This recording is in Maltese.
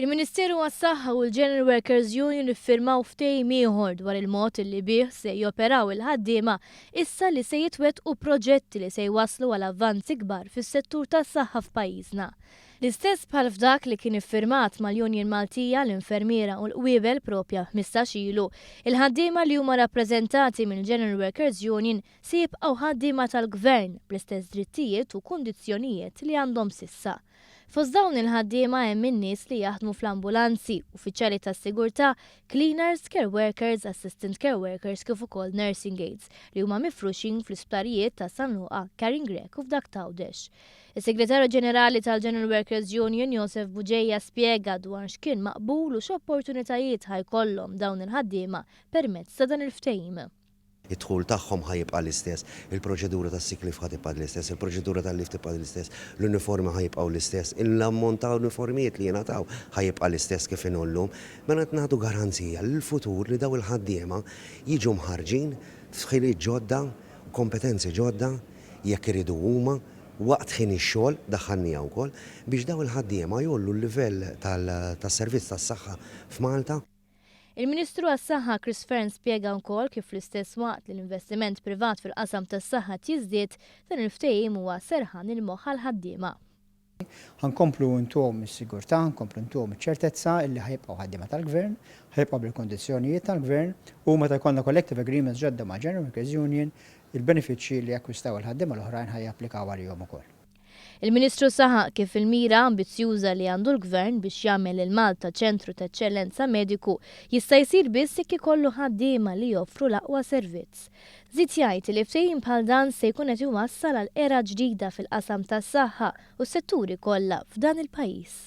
Il-Ministeru għas-Saħħa u l-General Workers Union iffirmaw ftehim ieħor dwar il-mod li bih se joperaw il-ħaddiema issa li se jitwettqu proġetti li se jwasslu għal avvanzi kbar fis-settur tas-saħħa f'pajjiżna. L-istess bħal f'dak li kien iffirmat mal-Union Maltija, l-Infermiera u l-Qwiebel propja 15 ilu, il-ħaddiema li huma rappreżentati mill-General Workers Union se jibqgħu ħaddiema tal-Gvern bl-istess drittijiet u kundizzjonijiet li għandhom s'issa. Fost dawn il-ħaddiema hemm in-nies li jaħdmu fl-ambulanzi, uffiċjali tas-sigurtà, cleaners, care workers, assistant care workers kif ukoll nursing aides li huma mifruxin fl-isptarijiet ta' San Luqa, Karin Grech u f'dak t'Għawdex. Is-Segretarju Ġenerali tal-General Workers Union Josef Bugeja spjega dwar x'kien maqbul u x'opportunitajiet ħa jkollhom dawn il-ħaddiema permezz ta' dan il-ftehim. Id-dħul tagħhom ħa jibqa' l-istess, il-proċedura tas-sick leave ħa tibqa' l-istess, il-proċedura tal-leave tibqa' l-istess, l-uniformi ħa jibqgħu l-istess, l-ammont ta' uniformijiet li jingħataw ħa jibqa' l-istess kif inhu llum. Mela qed nagħtu garanzija lill-futur li dawn il-ħaddiema jiġu mħarrġin f'ħiliet ġodda u kompetenzi ġodda jekk iridu huma waqt ħin ix-xogħol, daħħalniha wkoll, biex dawn il-ħaddiema jgħollu l-livell tas-servizz tas-saħħa f'Malta. Il-Ministru għas-Saħħa Chris Fearne spjega wkoll kif fl-istess waqt li l-investiment privat fil-qasam tas-saħħa qed jiżdied, dan il-ftehim huwa serħan il-moħħ għall-ħaddiema. Ħa nkomplu ntuhom is-sigurtà, ħa nkomplu ntuhom iċ-ċertezza illi ħa jibqgħu ħaddiema tal-Gvern, ħa jibqgħu bil-kundizzjonijiet tal-Gvern u meta jkollna collective agreements ġodda mal-General Workers Union, il-benefiċċji li akkwistaw il-ħaddiema l-oħrajn ħa japplikaw għalihom ukoll. Il-Ministru saħaq kif il-mira ambizzjuża li għandu l-Gvern biex jagħmel lil Malta ċentru ta' eċċellenza mediku jista' jsir biss jekk ikollu ħaddiema li joffru l-aqwa servizz. Żied jgħid li ftehim bħal dan se jkun qed iwassal għal era ġdida fil-qasam tas-saħħa u s-setturi kollha f'dan il-pajjiż.